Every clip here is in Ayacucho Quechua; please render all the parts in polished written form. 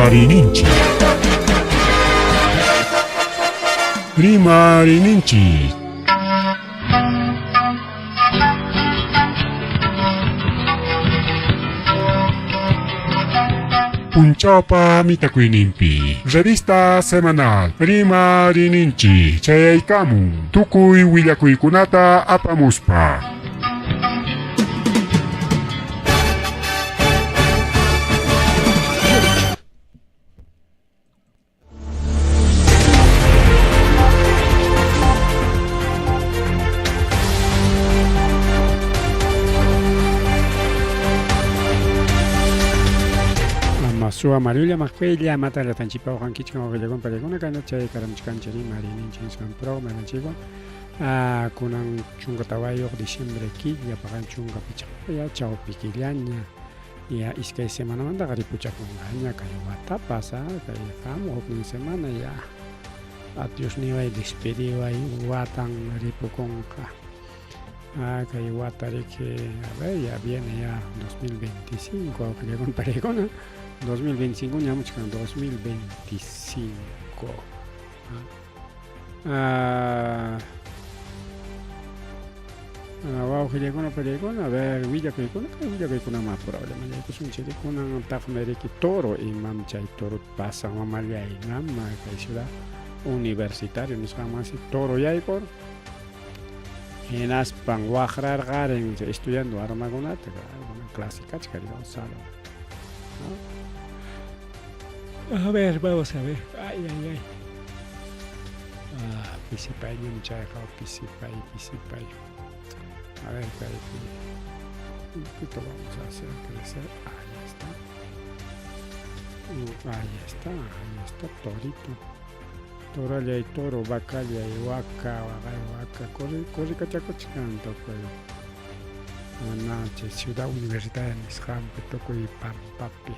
Rimariyninchik. Rimariyninchik. Punchawpa mitakuyninpi revista semanal Rimariyninchik chayaykamun tukuy willakuykunata apamuspa. Suwa Mariulla Maquilla mata llatanchipa uqankichkan wawqillakuna paykuna kana chay karamuchkanchik rimariyninchik nisqan programa llatanchikwan ah, kunan 14 diciembre killa paqan 15 ya chawpi killaña ya iskay semanamantaqa ripuchakunqaña kay watapas ah, kay hamuq huknin semana ya adiós niway despediway watan ripukunqa ah, kay wata riki a ver ya viene ya 2025 wawqillakuna paykuna 2025 ñamuchkan 2025 ah. Ah, ah, wawqillakuna pariykuna, a ver, willakuykuna, kay willakuykuna ma problema yaykusunchik kunan taqmi riki toro imam chay toro pasan mamallay nama kay ciudad universitario nisqanmansi toro yaykur hinaspan waqrarqarin chay estudiando armakunata clase kachka salón A ver, vamos a ver. Ay, ay, ay. Ah, pisipayñam chayqa, pisipay, pisipay. A ver, kaypi. Un poquito vamos a hacer crecer. Ahí está. Ahí está, ahí está, torito. Torallay toro, vacallay waka, waqay waka, corre, corre kachakuchkan tukuy. Ana, chay ciudad universitaria nisqanpi tukuy pampapi.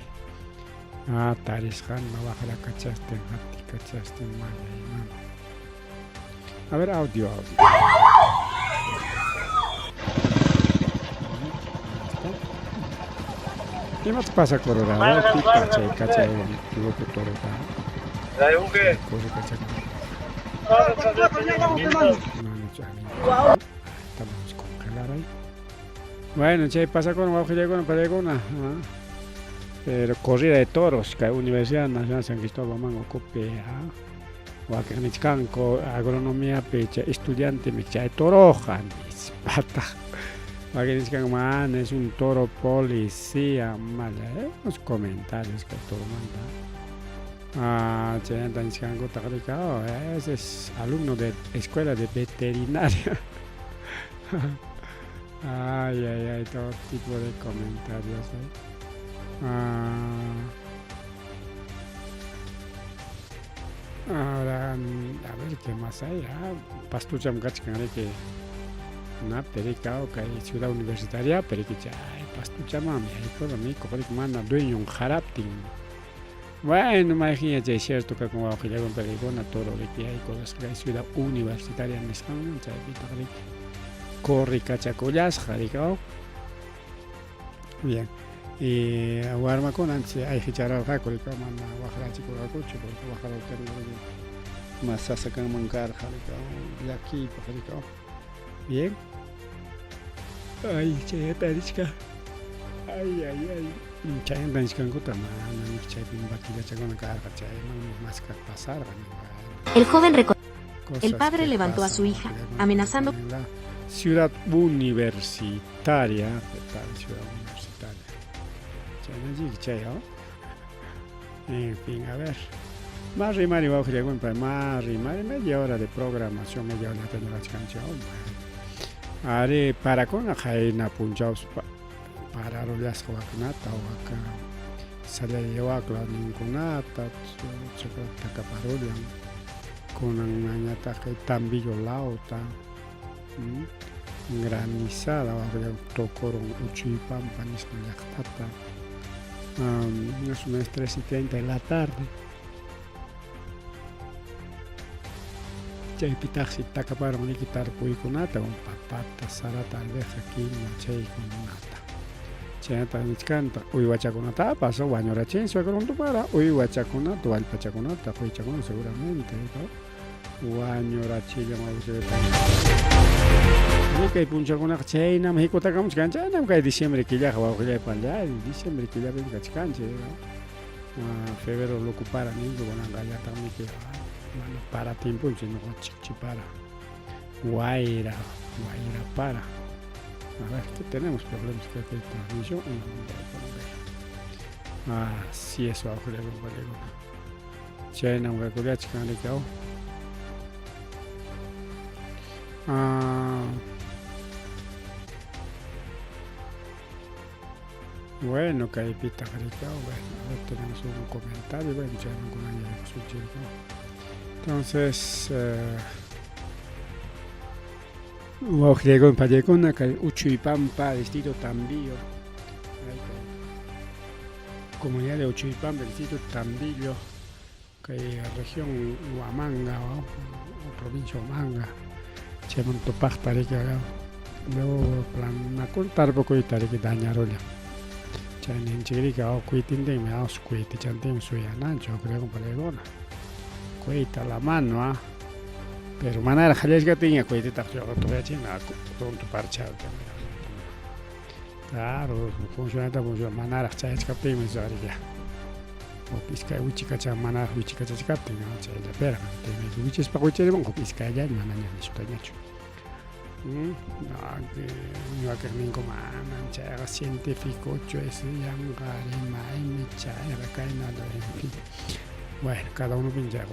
Ah, tarisqanma waqrakachastin, qatikachastin mallay mama. A ver, audio, audio. Imata pasa corora? Pipa chay kachaywan loco torota. Corre kachakun. Estamos congelar ahí. Bueno, chay pasakuna wawqillakuna pariykuna. Pero corrida de toros kay Universidad Nacional San Cristóbal Huamán ukupi wakin nichkanku agronomiapi chay estudiante chay toroqa nispataq wakin nichkanku mana es un toro policía malla eh, unos comentarios kay toromanta ah, chaymanta nichkankutaq rika oh, ese es alumno de escuela de veterinaria. Ay, ay, ay, todo tipo de comentarios. ¿Eh? Ah, ahora, a ver qué más hay. Ah, pastucham kachkan riki. Na perika kay ciudad universitaria periki chay pastuchamanmi yaykura mikuq riki mana dueñon qaraptin. Bueno, mayqin chay cierto kakun wawqillakuna perikuna toro riki yaykurasqa kay ciudad universitaria nisqanman chaypitaq riki corrikachakullasqa riki Bien. Y warmakuna antes ayqichararqaku riki mana waqrachikurqakuchu porque waqraruptinqa riki mas sasa kanman karqa riki llakiypaq riki Bien. Ay, chayata richka. Ay, ay, ay. Chayanta nichkankuta mana niki chaypim vaquillachakuna karqa chaymanmi maskaq pasarqa. El joven El padre levantó a su hija, amenazando. En la ciudad universitaria, ¿qué tal ciudad universitaria? Chaynachiki chay, En fin, a ver. Más rimari wawqillakuna, más rimari media hora de programación, media hora ñaqachkanchik. Ari parakuna qayna punchawpas pararullasqa wakunata waka sallayawak lawninkunata chakrata takaparullan kunanñataq kay Tambillo lawta granizada tukurun Uchuypampa nisqan llaqtata más o menos 3:30 de la tarde chaypitaqsi takaparun riki tarpuykunata papata, sarata, alveja, quinua chaykunata. Chaynataq nichkantaq uywachakunatapas wañurachin suegruntu para uywachakunata, wallpachakunata, quychakunata seguramente wañurachillan kay punchakunaqa chaynam hikutakamuchkan chaynam kay diciembre killaqa wawqillaypa diciembre killapim kachkanchik febrero loco para ninku kunanqa allataqmiki mana para tiemponchik ñuqa chikchi para wayra wayra para. A ver, que tenemos problemas que hay transmisión. Así es, wawqillaypa. Chaynam kakullachkan rikaw. Bueno, kaypitaq rikaw, bueno, a ver, tenemos un comentario, bueno, chayman kunan yaykusunchik rikaw. Entonces, wawqillaykuna pallaykuna kay Uchuypampa, distrito Tambillo, comunidad de Uchuypampa, distrito Tambillo, kay región Huamanga o provincia Huamanga, chayman tupaqta riki luego planakun tarpukuyta riki dañarullan. Chay ninchik riki kuytintinmi kuytichantinmi suyananchik wawqillaykuna pallaykuna. Cuita la mano, ah. Pero manaraq qallachkaptinña kuytitaq tuqyachina runtu parchawta. Claro, funcionata funciona manaraq chayachkaptinmi riki huk iskay wichikacha manaraq wichikachachkaptin chayllapiraq wichispa wichirimun huk iskayllaña manaña nishutañachu. Ñuqakaqninku manam chayqa científicochu ese yanqa rimaymi chayqa kayna en fin. Bueno, cada uno piña,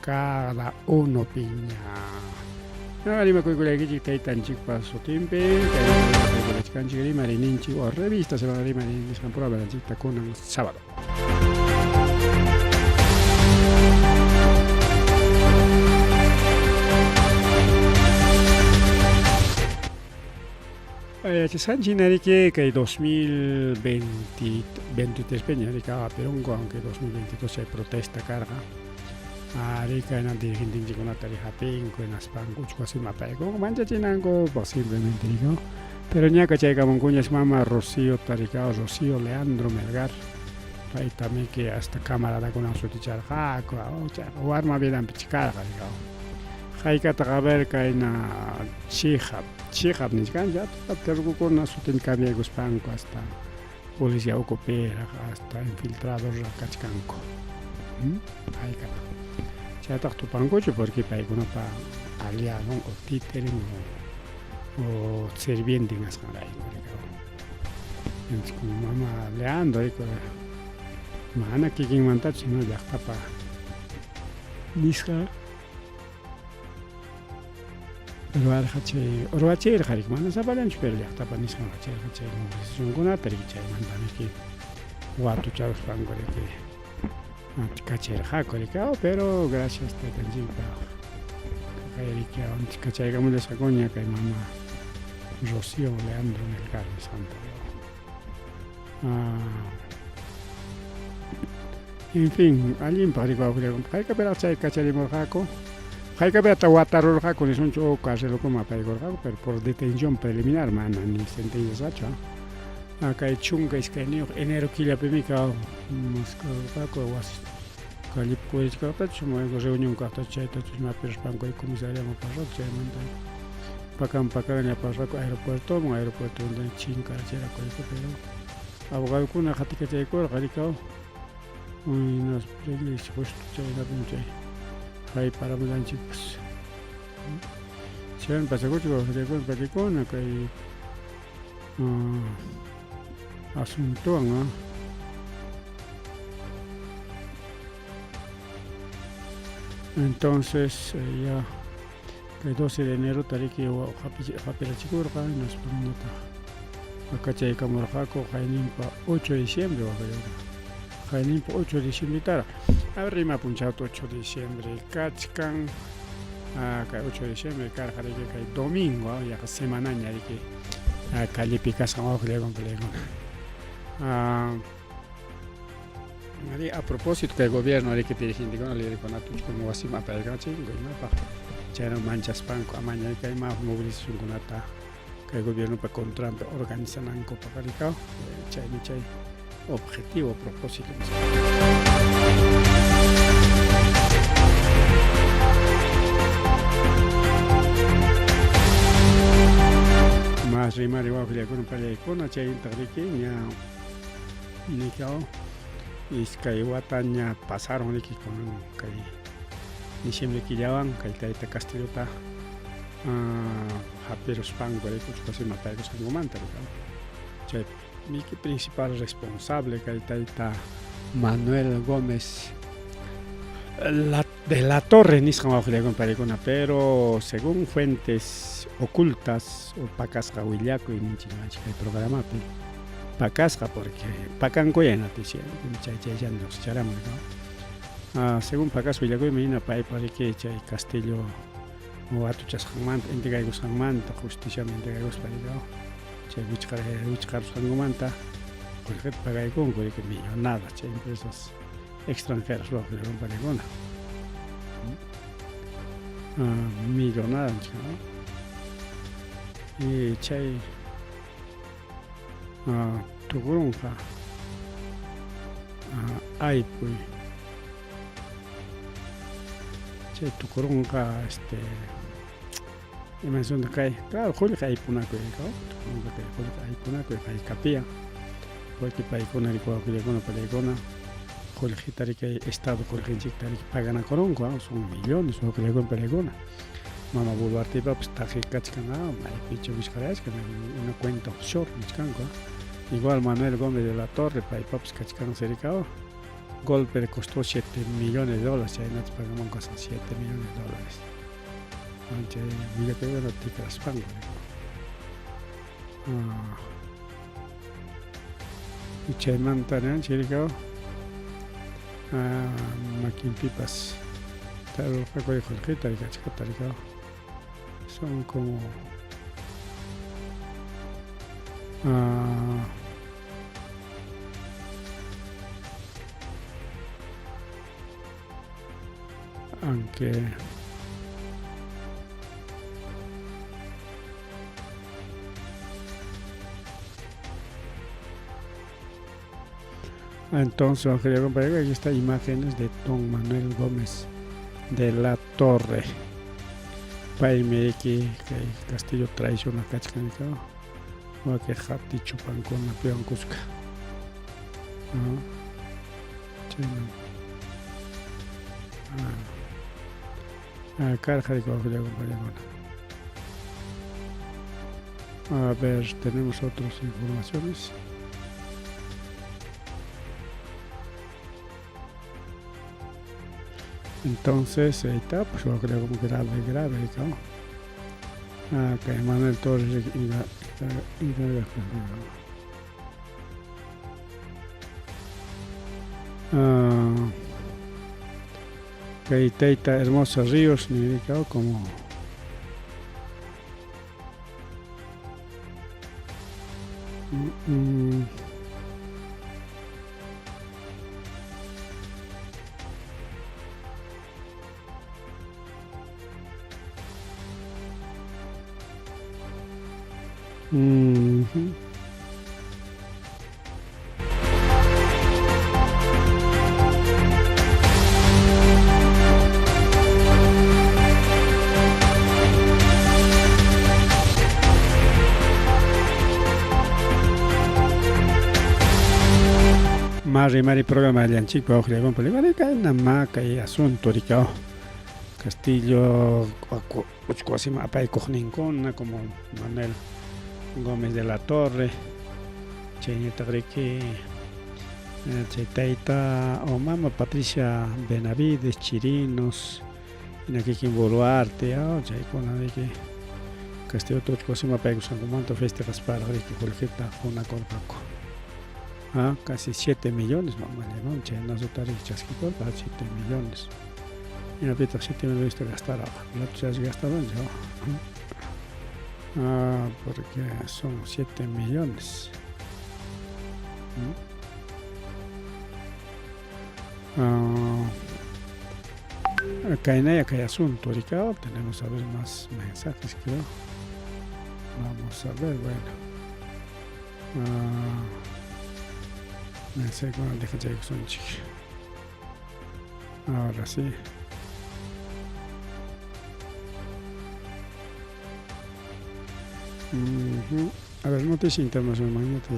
cada uno piña. Rimakuykullaykichik taytanchikpa sutinpi, kaykulachkanchik rimarininchik o revista se va a rimarin nisqan programa kunan sábado. Yachasqanchik riki kay 2023 peña rika Perunco, aunque 2022 chay protesta karqa. Ari kayna dirigentinchikkunata hapinku hinaspanku uchku wasiman apaykunku manchachinanku posiblemente rika. Pero ñaqa chaykamunkuñas mama Rocío tarika Rocío Leandro Melgar paytamiki hasta camaradakunawan suticharqaku warma vidanpi karqa rika. Haykataq a ver kayna chiqap chiqap nichkanchik terrukukuna sutin cambiaykuspanku hasta policía ukupiraq hasta infiltrados kachkanku. Haykataq chaytaq tupankuchu porque paykunapa aliado o títerin o sirvienten kasqanrayku rika. Entonces como mama Leandro mana kikinmantachu sino llaqtapa nisqa ruwarqa chay ruwachirqa riki mana sapallanchu pero llaqtapa nisqan ruwachirqa chay movilizacionkunata riki chaymantamiki watucharuspanku riki kachirqaku riki pero gracias taytanchikpaq kay riki kachaykamullasqakuña kay mama Rocío Leandro Melgar nisqanta. En fin, allinpaq riki wawqillayku haykapiraq chay kacharimurqaku haykapiraq watarurqaku nisunchu o carcelukuma apaykurqaku pero por detención preliminar mana ni sentenciasqachu kay 12 enero killapimi maskarurqaku wasi callepi purichkaqtachu reunión kaqtachu chaytachu mapiruspanku comisariaman pasarqaku chaymanta pakan pakanlla pasarqaku aeropuertoman aeropuertomanta chinkarachirqaku pero abogadokuna qatikachaykurqa rikaw hinaspa justo chaynapim chay hayparamullanchikpas. Chaymi pasakuchik wawqillaykuna pachaykuna kay asuntowan. Entonces ya kay 12 de enero riki hapirachikurqa hinaspañataq kachaykamurqaku qayninpa 8 de diciembre wawqillaykuna qayninpa 8 de diciembre a ver ima punchawta 8 de diciembre kachkan kay 8 de diciembre karqa riki kay domingo yaqa semanaña riki callepi kasqan wawqillaykuna palaykuna. A propósito kay gobierno riki dirigentekuna liderkunata uchkuman wasiman apaykachinku imapaq chayna manchaspanku amaña kay ima movilizacionkunata Kay gobiernopa contranpi organizanankupaq rikaw chaymi chay objetivo propósito. Mas rimari wawqillakuna pallaykuna chayntaq riki ña nikaw iskay wata ña pasaron riki kunan kay diciembre killawan kay tayta Castillota hapiruspanku rikuchkasima paykusqankumanta rikaw chay miki principal responsable kay tayta Manuel Gómez de la Torre nisqan wawqillakuna paykuna, pero según fuentes ocultas o pakasqa willakuy ninchik ñuqanchik kay programapi pakasqa porque pakankuya noticia chay chayllana lluqsicharamun no según pakasqa willakuymi hina paypa riki chay Castillo watuchasqanmanta entregaykusqanmanta justiciaman entregaykuspa rikaw chay wichqarusqankumanta qullqita pagaykunku riki millonada chay empresas extranjeras wawqillakuna millonada y chay tukurunqa aypuy chay tukurunqa este imasunta kay claro qullqi aypunakuy tukurunqa kay qullqi aypunakuy haykapiya porque paykuna riki wawqillakuna pallaykuna qullqita riki kay estado qullqinchikta riki paganakurunku son millones wawqillakuna pallaykuna mama Boluartepapas taqi kachkan maypicha wichqarayachkan una cuenta offshore nichkanku igual Manuel Gómez de la Torre paypapas kachkan rikaw golpe le costó 7 millones de dólares chaynata pagaman kasqa 7 millones de dólares chay willakuykuna tikraspanku chaymanta niwanchik rikaw makinpipas tarurqaku qullqita achkata rikaw son como aunque entonces, querido compañero, aquí está imágenes de don Manuel Gómez de la Torre. Paymi kay Castillo traiciona kachkan waki hati chupankuna piwan kuska. Chayna. Karqa compañero. A ver, tenemos otras informaciones. Entonces, ahí está, pues lo creo como grave, grave, ¿no? Acá Manuel Torres kay tayta Hermosa Ríos ni como Mari mari programa llanchikpa kay kay asunto rikao Castillo uchkuwasima apaykuqninkuna como Manuel Gómez de la Torre chayñataq riki chay tayta o mama Patricia Benavides Chirinos hina kikin Boluarte chaykuna riki Castillo uchkuwasima apaykusqankumanta festejasparaq riki qullqita qunakurqaku. Casi 7 millones, mamá, chay nosotros chaskikurqa 7 millones. Imapitaq 7 millones gastar, se has gastado yo. Porque son 7 millones. Acá en hay asunto, Ricardo, tenemos a ver más mensajes, creo. Vamos a ver, bueno. No sé cómo deja Ahora sí. A ver, noticia internacional, mañana te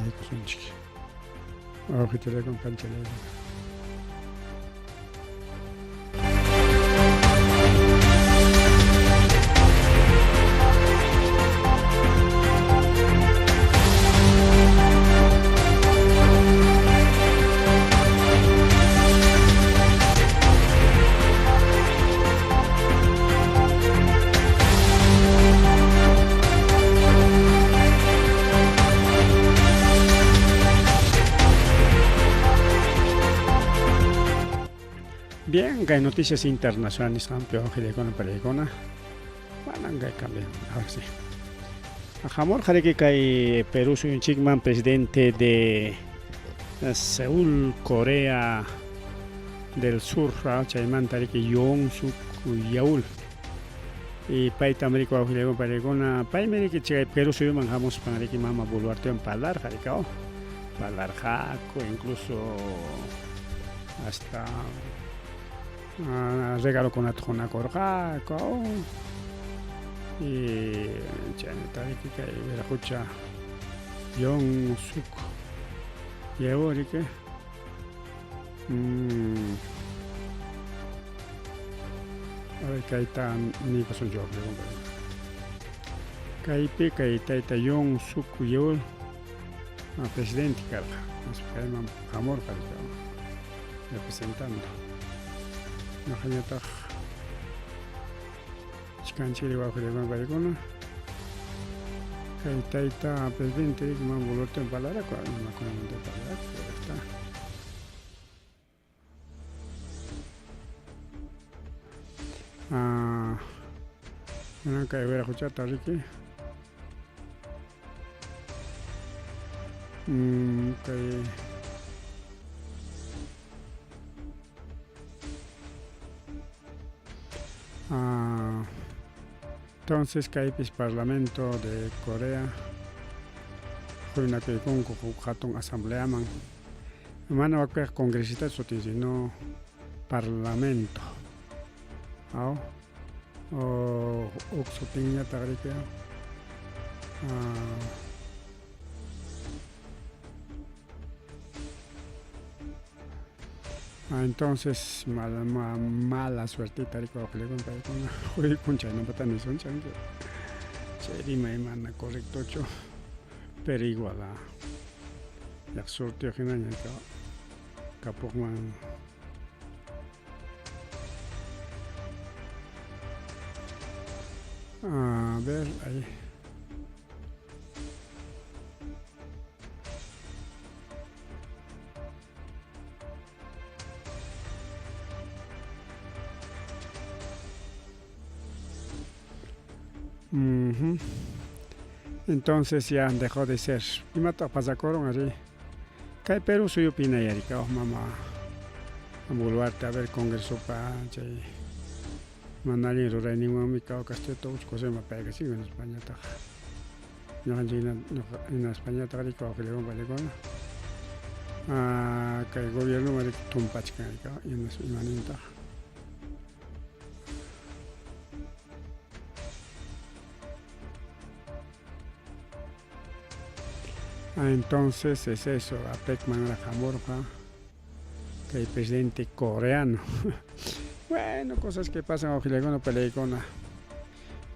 Bien, hay noticias internacionales, campeón, pelegona. Bueno, cambio, ahora sí. Jamor Jareke kay Perú suyunchikman presidente de Seúl, Corea del Sur, chaymanta riki Yoon Suk Yeol. Y payta América paregona, paymi riki chay Perú suyuman hamuspan riki mama Boluartewan parlarqa rikao, parlarqaku incluso hasta regalokunata qunakurqaku. Y chaynata riki kay Viracocha Yoon Suk Yeol riki. A ver, kayta niykusunchik kaypi kay tayta Yoon Suk Yeol presidente karqa, kayman hamurqa representando. Ñuqañataq chikanchiri wawqillaykunapaqikuna kay tayta presidente mama Boluartewan parlarqaku, imakunamanta parlarqaku, está. Kay Viracochata riki. Kay entonces kaypis Parlamento de Corea huñunakuykunku huk hatun asambleaman, mana wakpiqa congresista sutin sino parlamento. Aw o huk sutinñataq riki entonces mala suertita riki wawqillaykunapaqikuna paykuna chaynapata nisunchik chay rimay mana correctochu, pero igual llaq surtiyuq hinaña kapuqman. A ver, ahí. Entonces ya dejó de ser. Imataq pasakuron ari. Kay Perú suyupi hinayarika mama Boluarte, a ver congresopa chay mana allin rurayninwanmi Castillo uchkusima payqa sigue Españataq. Ñuqanchik hina Españataq riki wawqillaykunapaqikuna. Kay gobierno riki tumpachkan riki imanintaq. Entonces es eso, APEC hamurqa kay presidente coreano. Bueno, cosas que pasan wawqillaykuna palaykuna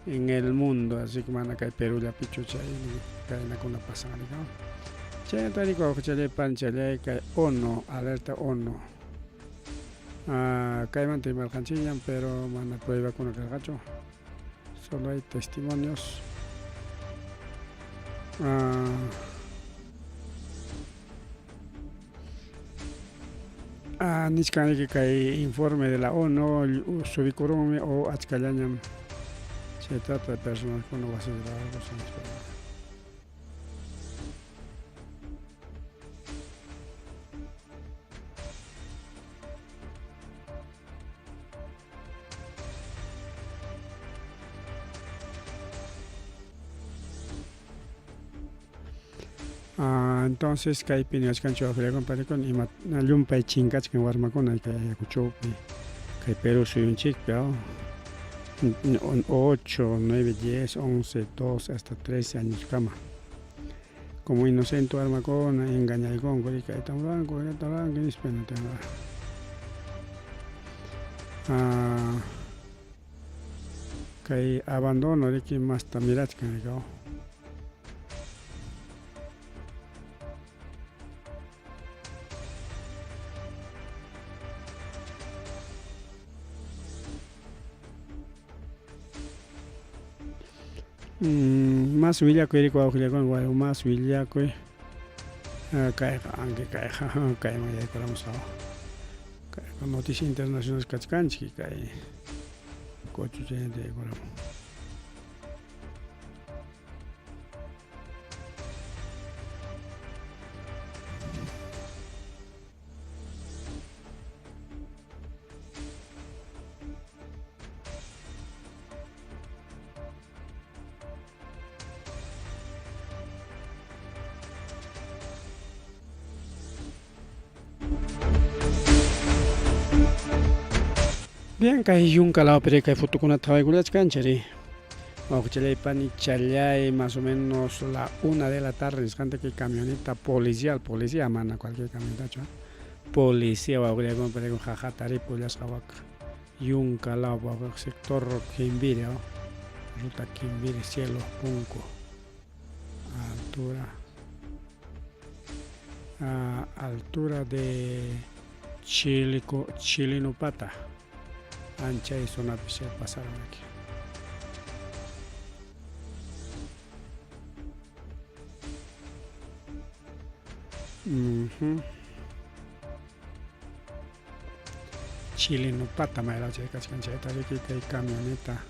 en el mundo, así que mana kay Perú llapichu chay kaynakuna pasan riki. Chaynata riki wawqichalay panchalay kay ONU, alerta ONU. Kaymanta rimarqanchikñam, pero mana pruebakuna karqachu, solo hay testimonios. Nichkan riki kay informe de la ONU subikurunmi o achkallañam chay trata de personakuna wasi nispa. Entonces kaypi niwachkanchik wawqillakuna panikuna ima llumpay chinkachkan warmakuna kay Ayacuchopi, kay Perú suyunchikpi, 8, 9, 10, 11, 12 hasta 13 añoskama. Como inocente warmakuna engañaykunku kaytam ruwanku, kaytam ruwanku nispa. Kay abandono riki masta mirachkan rikaw. Mas willakuy riki wawqillakuna, mas willakuy kayqa anki kayqa kayman yaykuramusaq. Kayqa noticia internacional kachkanchik kay cochuchayanta yaykuramun. Bien, kay yunka lawpi kay fotokunata qhawaykullachkanchik ri. Wawqichalay panichalay, más o menos la 1 de la tarde nisqanta kay camioneta policial, policía mana cualquier camionetachu, policía wawqillakuna panikuna qaqata ripullasqa wak yunka law sector Kimbiri, ruta Kimbiri, Cielo Punco, altura de Chilinupata, anchay zonapi se pasaron aquí. Chilinupata maylaw chay kachkan chayta riki kay camioneta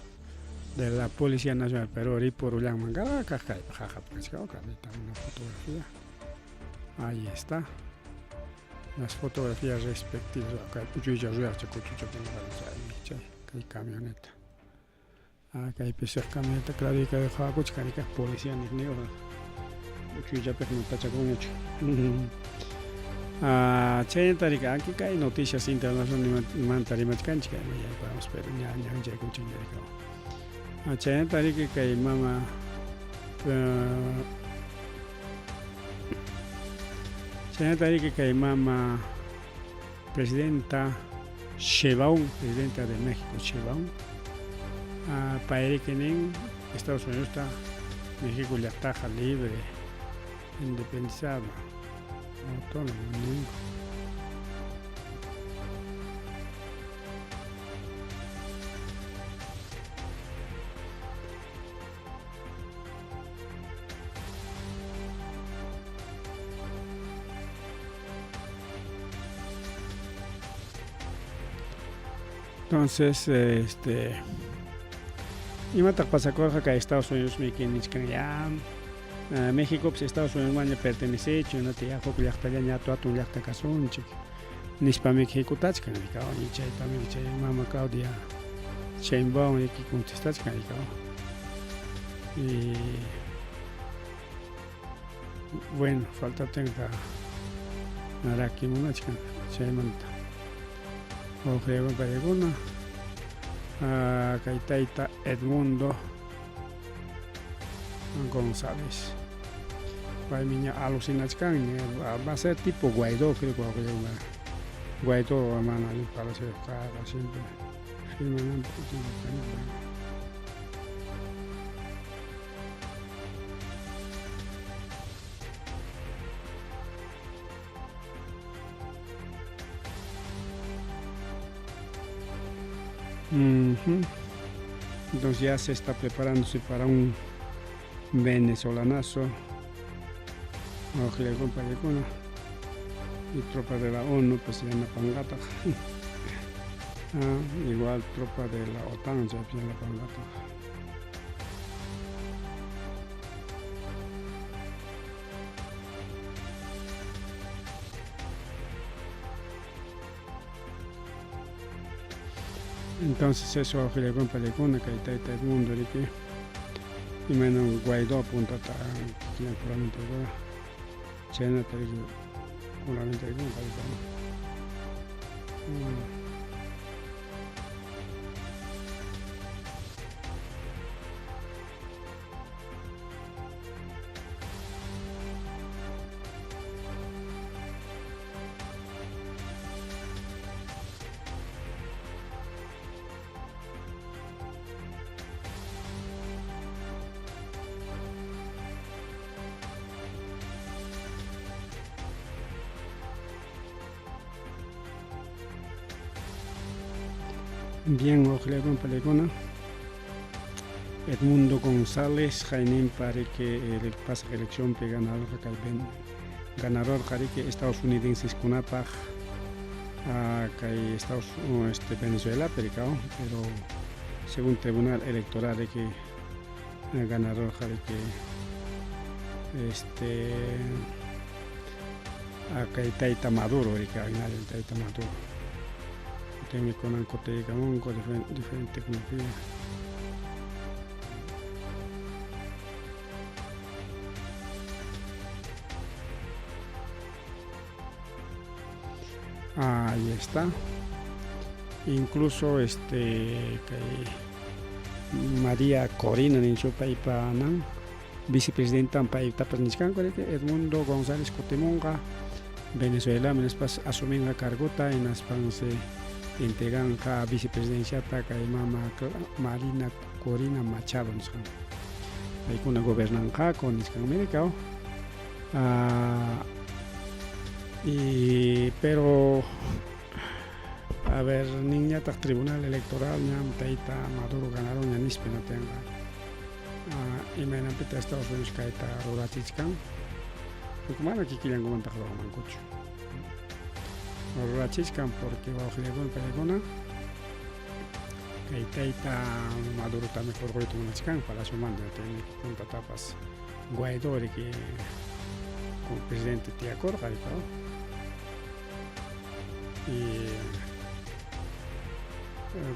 de la Policía Nacional Perú ripurullanman kaq kaypi qaqapi kachkan una fotografía. Ahí está. Las fotografías respectivas. Kay uchuycha ruyaqcha kuchucha chay kay camioneta. Kaypi camioneta claro kay qhawakuchkan kay policía niqniyuq. Uchuychapiq notachakunñachu. Chaynata riki anki kay noticias internacional manta rimachkanchik kayman yaykuramos pero ña ñanchaykunchik ña rikaw. Chaynata riki kay mama chaynata riki kay mama presidenta Sheinbaum, presidenta de México Sheinbaum, payriki nin Estados Unidos ta México llaqtaqa libre, independizado, autónomo ninku. Entonces, imataq pasakurqa kay Estados Unidos miki nichkan ya México pues Estados Unidos maña pertenecechu nata ya huk llaqtallaña hatun llaqta kasunchik nispa miki hikutachkan rikaw chayta miki chay mama Claudia Sheinbaum riki contestachkan rikaw. Y bueno, faltaptinqa rakimunachkan chaymanta. Wawqillakuna paykuna kay tayta Edmundo González. Paymi ña alucinachkanña, va a ser tipo Guaidó, creo que wawqillakuna. Guaidó mana allin palacio kaqa siempre rimananpaq. Entonces ya se está preparándose para un venezolanazo. Y tropa de la ONU pues yanapanqataq. Igual tropa de la OTAN chaypi yanapanqataq. Entonces eso wawqillakuna paykuna kay tayta Edmundo riki imaynam Guaidó puntata kikinpuramente Chaynata riki juramentaykunqa riki. Bien, ojalá palikuna. Edmundo González, Jainín que el pasa elección pe ganador ganador que Estados Unidos kunapaq kay Estados Venezuela pericao, pero según Tribunal Electoral de que ganador que kay Tayta Maduro que Tayta Maduro. Tengo con cote diferente tecnología. Ahí está. Incluso María Corina ninchu paypa vicepresidenta paytapas nichkanku Edmundo González kutimunqa Venezuela nispas asuminqa cargota hinaspansi entreganqa vicepresidenciata kay mama Marina Corina Machado nisqan paykuna gobernanqaku nisqanmi rikaw. Y pero a ver niñataq Tribunal Electoral ñam tayta Maduro ganaron ña nispa natinqa imaynanpita Estados Unidos kayta rurachichkan porque mana kikillankumantaq ruranmankuchu rurachichkan porque wawqillakuna paykuna kay tayta Madurotami hurquyta munachkan palaciomanta puntatapas Guaidó riki como presidente tiyakurqa rikaw y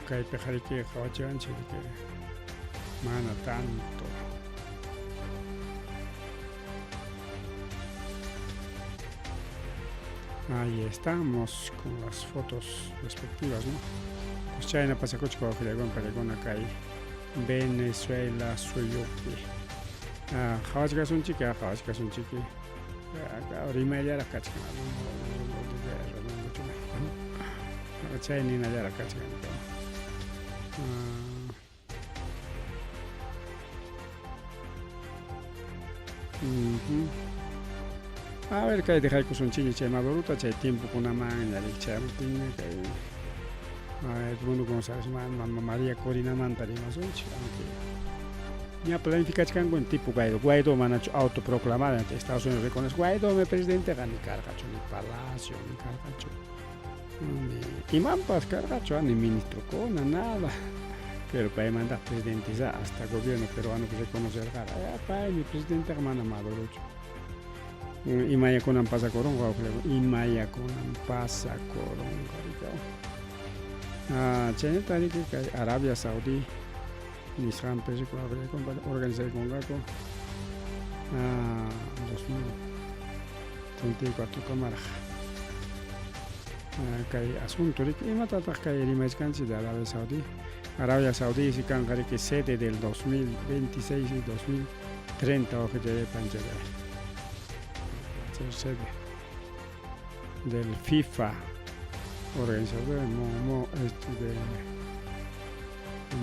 kaypiqa riki qawachiwanchik riki mana tanto. Ahí estamos con las fotos respectivas, ¿no? Pues chayna pasakuchka wawqillakuna paykuna kay Venezuela suyupi. Qhawachkasunchik, qhawachkasunchik. Rimayllaraq kachkan chay ninallaraq kachkan. A ver, kay dejaykusunchikña chay Madurota chay tiempokunaman ña rikchamuptinña kay Edmundo González mama María Corinamanta rimasunchik, aunque ña planificachkanku en tipo Guaidó. Guaidó manachu autoproclamado ante Estados Unidos reconoce Guaidó mi presidente ni karqachu ni palacio ni karqachu ni imanpas karqachu ni ministrokuna nada, pero paymanta presidente hasta gobierno peruano reconocerqa paymi presidente mana Madurochu. Imayakunan pasakurunqa imayakunan pasakurunqa rikaw. Chaynata riki kay Arabia Saudí nisqanpi organizaykunqaku 2034 kamaraq kay asunto riki imatataq kay rimachkanchik de Arabia Saudí. Arabia Saudí si kanqa riki sede del 2026 y 2030 waqichay panchalay ser sede del FIFA, organizador de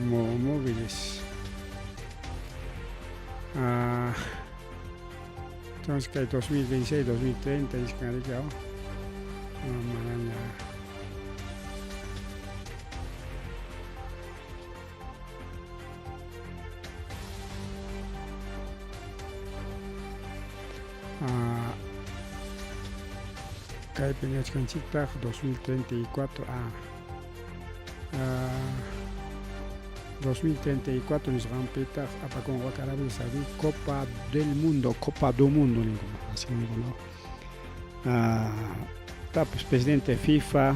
móviles. Entonces que 2026, 2030 iskanrikaw manaña kaypi ñachkanchiktaq 2034 2034 nisqanpitaq apakunqa Arabia Saudí Copa del Mundo, Copa do Mundo ninku así ninku no. Tapos presidente FIFA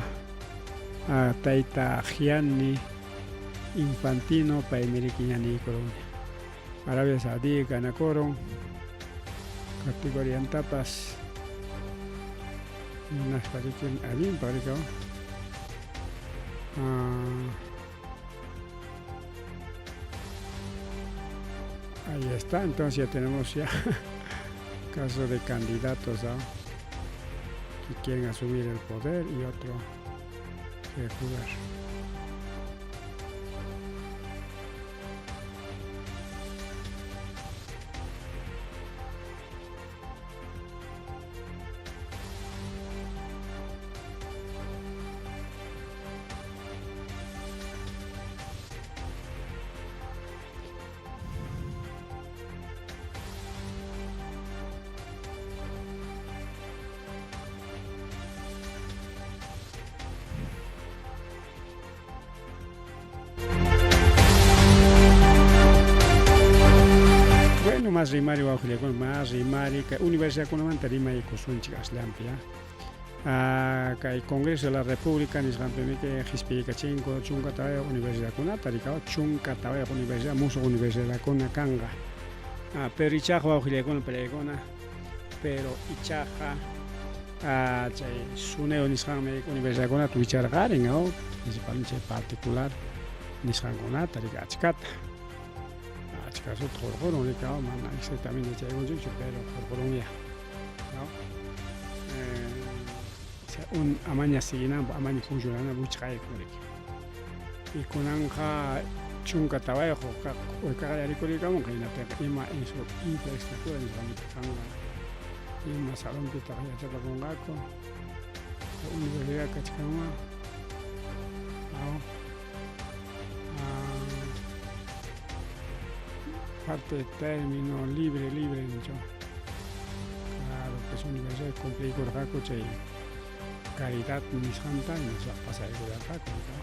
tayta Gianni Infantino paymi riki ña niykurunña Arabia Saudí ganakurun categoriantapas Hinaspa riki allinpaq riki ahí está, entonces ya tenemos ya caso de candidatos, ¿no?, que quieren asumir el poder y otro quiere jugar. Bueno, más rimari wawqillakuna, más rimari kay universidadkunamanta rimaykusunchik asllanpi, kay Congreso de la República nisqanpimi kay qispiykachinku chunka tawayuq universidadkunata rikaw, chunka tawayuq universidad, musuq universidadkuna kanqa. Pero ichaqa wawqillakuna, palaykuna, pero ichaqa chay SUNEDU nisqanmi universidadkunata wicharqarin, principalmente chay particular nisqankunata rika achkata. Achka suta qurqurun rika, mana exactamente yachaykunchikchu, pero qurqurunya. Un amaña siguinanpaq, amaña funcionananpaq wichqaykun riki. Y kunanqa chunka tawayuq urkaqa rikurikamunqa, hinaptinqa ima infraestructura nisqanpitaq kanqa, ima salonpitaq yachapakunqaku, universidad kachkanman. Parte de término libre, libre, nicho. Claro, pues universidad cumplikurqaku chay caridad nisqanta, hinaspa pasaykurqaku, ¿no?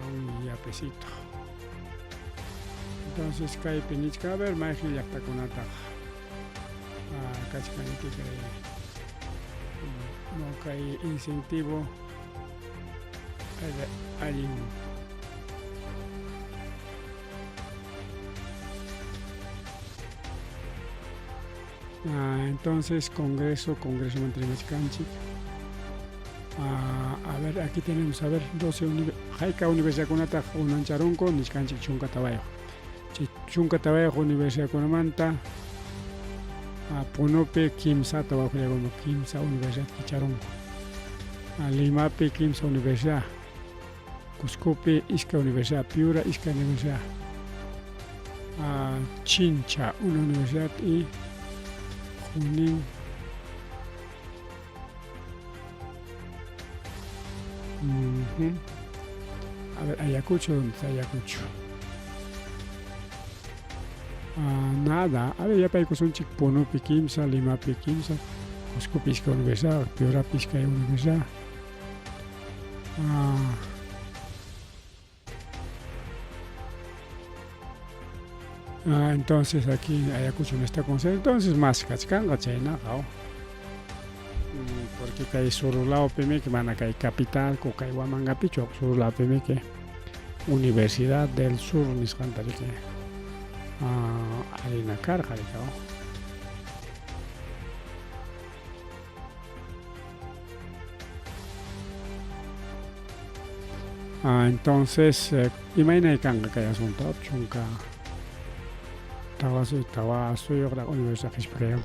Un yapecito. Entonces kaypi nichka, a ver, mayqin llaqtakunataq kachkaniki kay, no, kay incentivo allin. Entonces, Congreso mantenemos. A ver, aquí tenemos, a ver, 12 hayka universidadkunataq unancharunku nichkanchik chunka tawayuq. Chay chunka tawayuq universidadkunamanta Punopi kimsata wawqillakuna, kimsa universidad kicharunku. Limapi kimsa universidad, Cuscopi iskay universidad, Piura iskay universidad, Chincha una universidad y Junín. A ver, Ayacucho, ¿dónde está Ayacucho? Nada. A ver, ya paykusunchik Punopi kimsa, Limapi kimsa, Cuscopi iskay universidad, Piurapi iskay universidad. Entonces aquí Ayacucho no está con entonces más kachkanqa chaynaqa, porque kay sur lawpimi mana kay capital kay Huamangapichu sur lawpimi que Universidad del Sur nisqanta riki arina karqa rika. Entonces imaynay kanqa kay asunto chunka tawasuyuq universidad qispikaywan.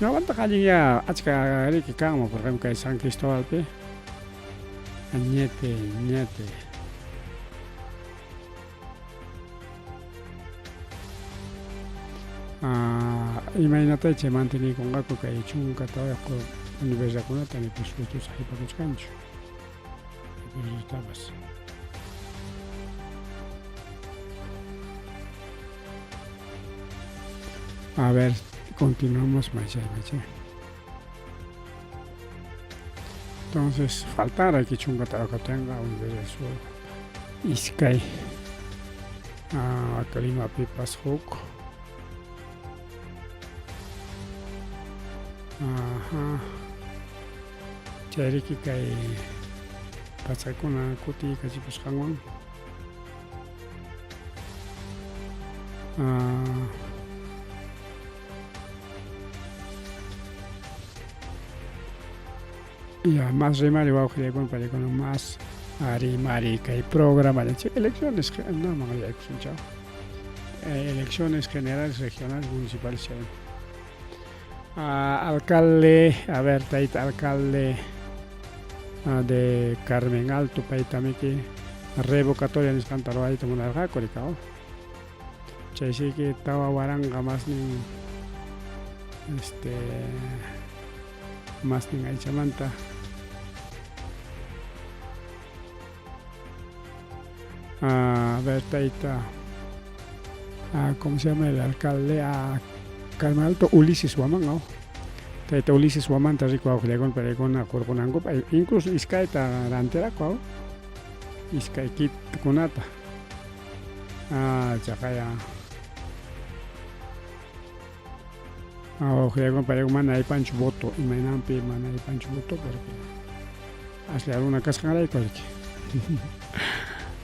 Ñawpaqtaqa allin ya achka riki kanman, por ejemplo kay San Cristóbalpi ñete ñete. Imaynatay chay mantenikunqaku kay chunka tawayuq universidadkunata ni presupuestos haypakuchkanchu. Presupuestapas. A ver, continuamos más allá, más allá. Entonces, faltar aquí chunka tawayuq tenga universidad sur iskay Limapipas huk. Ajá. Chayriki kay pachakuna kutiykachipusqanwan. Ya, más rimari wawqillaykuna panikuna más rimari kay programa elecciones no mana yaykusunchaw elecciones generales regionales municipales chay alcalde a ver tayta alcalde de Carmen Alto paytamiki revocatoria nisqanta ruwayta munarqaku rikaw chaysiki 4000 masnin masnin aychamanta a ver tayta ¿cómo se llama el alcalde? A Carmen Alto Ulises Huamán, ¿no? Tayta Ulises Huamanta riku wawqillaykuna paykuna qurqunankupaq incluso iskayta rantiraku iskay kitkunata chaqaya wawqillaykuna paykuna mana aypanchu voto imaynanpi mana aypanchu voto porque aslla runa kasqanrayku riki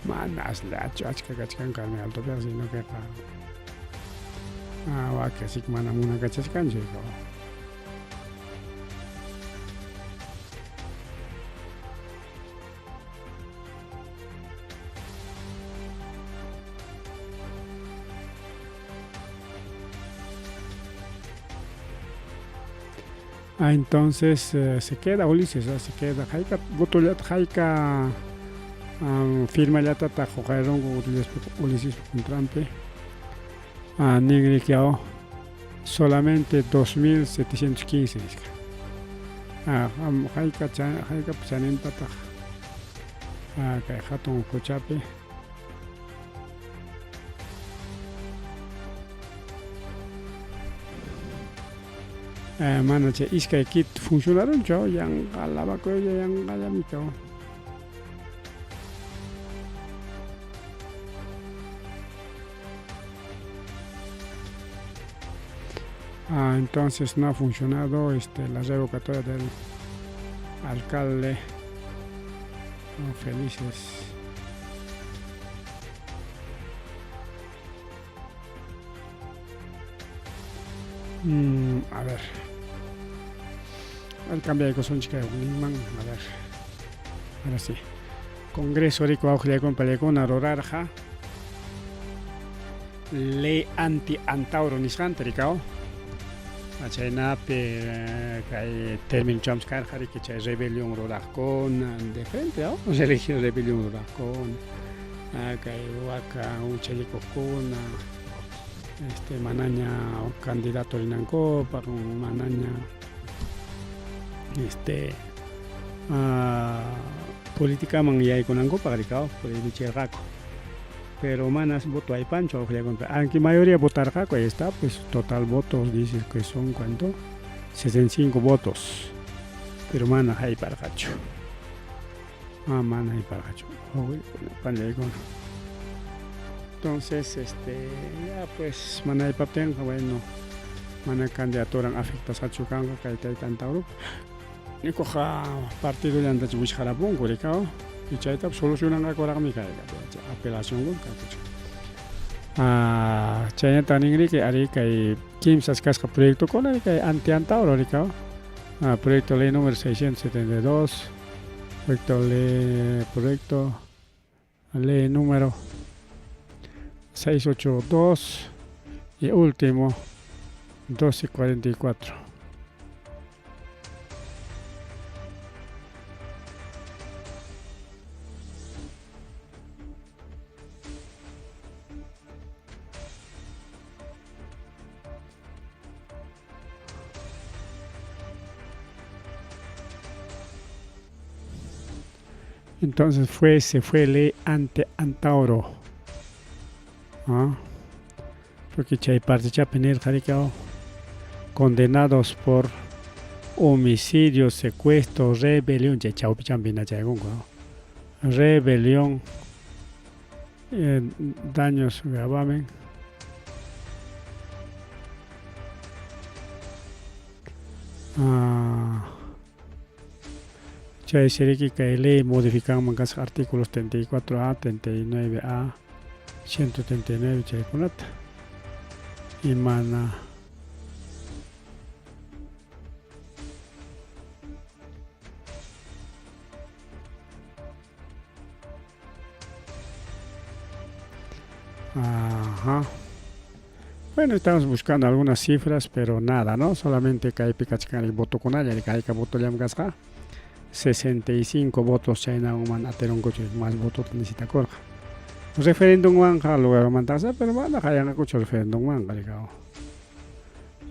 mana asllachu achka kachkan Carmen Altopiqa sino queqa wakin así mana munakachachkanchu. Entonces se queda Ulises, se queda hayka votollata hayka firmallatata huqarirunku Ulises contranpi ninrikiaw solamente 2715 nisqa hayka haykapi chanintataq kay hatun quchapi mana chay iskay kit funcionarunchu yanqa lavakuylla yanqallami kaw. Entonces no ha funcionado la revocatoria del alcalde. No, felices. A ver. Al cambio de cosas chica a ver. Ahora sí. Congreso rico wawqillaykuna paykuna rurarqa ley anti antauro nisqanta rikaw. Chaynapi kay término chams karqa riki chay rebelión ruraqkuna de frente, ¿no? Religión rebelión ruraqkuna kay waka huchallikuqkuna manaña candidato rinankupaq manaña politikaman yaykunankupaq rikaw prohibichirqaku pero manas voto aypanchu wawqillaykuna aunque mayoría votarqaku ahí está pues total votos dices que son ¿cuánto? 65 votos pero mana hayparqachu mana hayparqachu wawqillaykuna entonces ya pues mana haypaptinqa bueno mana candidaturan afectasqachu kanqa kay tayta Antauro nikuqa partidollantachu wichqarapunku rikaw y chayta solucionanqakuraqmi kayqa apelación kakuchu chaynata ninriki ari kay kimsas kasqa proyectokuna kay anti Antauro rikaw proyecto ley número 672 proyecto ley número 682 y último 1244. Entonces se fue ley ante Antauro. ¿Ah? Porque chay parte nirqa condenados por homicidio, secuestro, rebelión, chay chawpichampi nachaykunku, rebelión, daños gravamen. Chay siriki kay ley modificanman kasqa artículos 34A, 39A, 139 chaykunata y mana Ajá. Bueno, estamos buscando algunas cifras, pero nada, ¿no? Solamente kaypi kachkan votokunalla, hayka votollam kasqa. 65 votos chaynawan mana atirunkuchu, más votota necesitakurqa. Referendumwanqa lugarmantaqa, pero mana hayanqakuchu referendumwanqa, rikaw.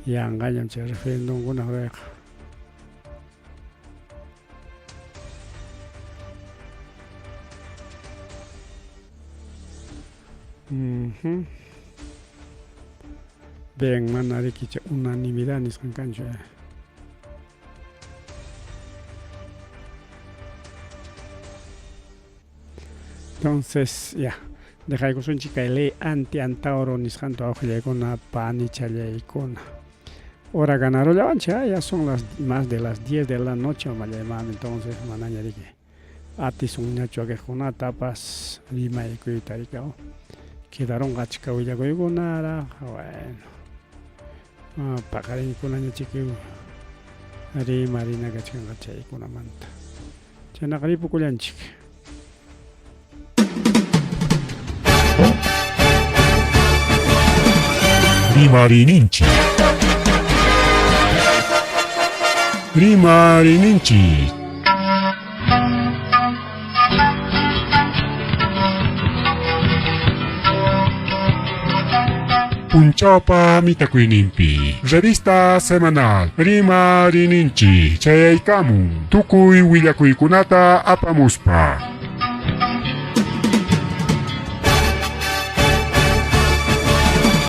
Yanqañam chay referendumkuna rurayqa. Bien, mana riki chay unanimidad nisqan kanchu. Entonces, ya, dejaykusunchik kay ley anti-antauro nisqanta wawqillaykuna panichallaykuna. Hora ganarullawanchik, ya son las más de las 10 de la noche, mami, entonces manaña riki atisunñachu wakiqkunatapas rimaykuyta riki. Quedaron achka willakuykunaraq, bueno. Paqarinkunaña chiki rimarina kachkanqa chaykunamanta. Chaynaqa ripukullanchik. Rimarininchik. Rimarininchik. Punchawpa mitakuyninpi. Revista semanal Rimarininchik chayaykamun. Tukuy willakuykunata apamuspa.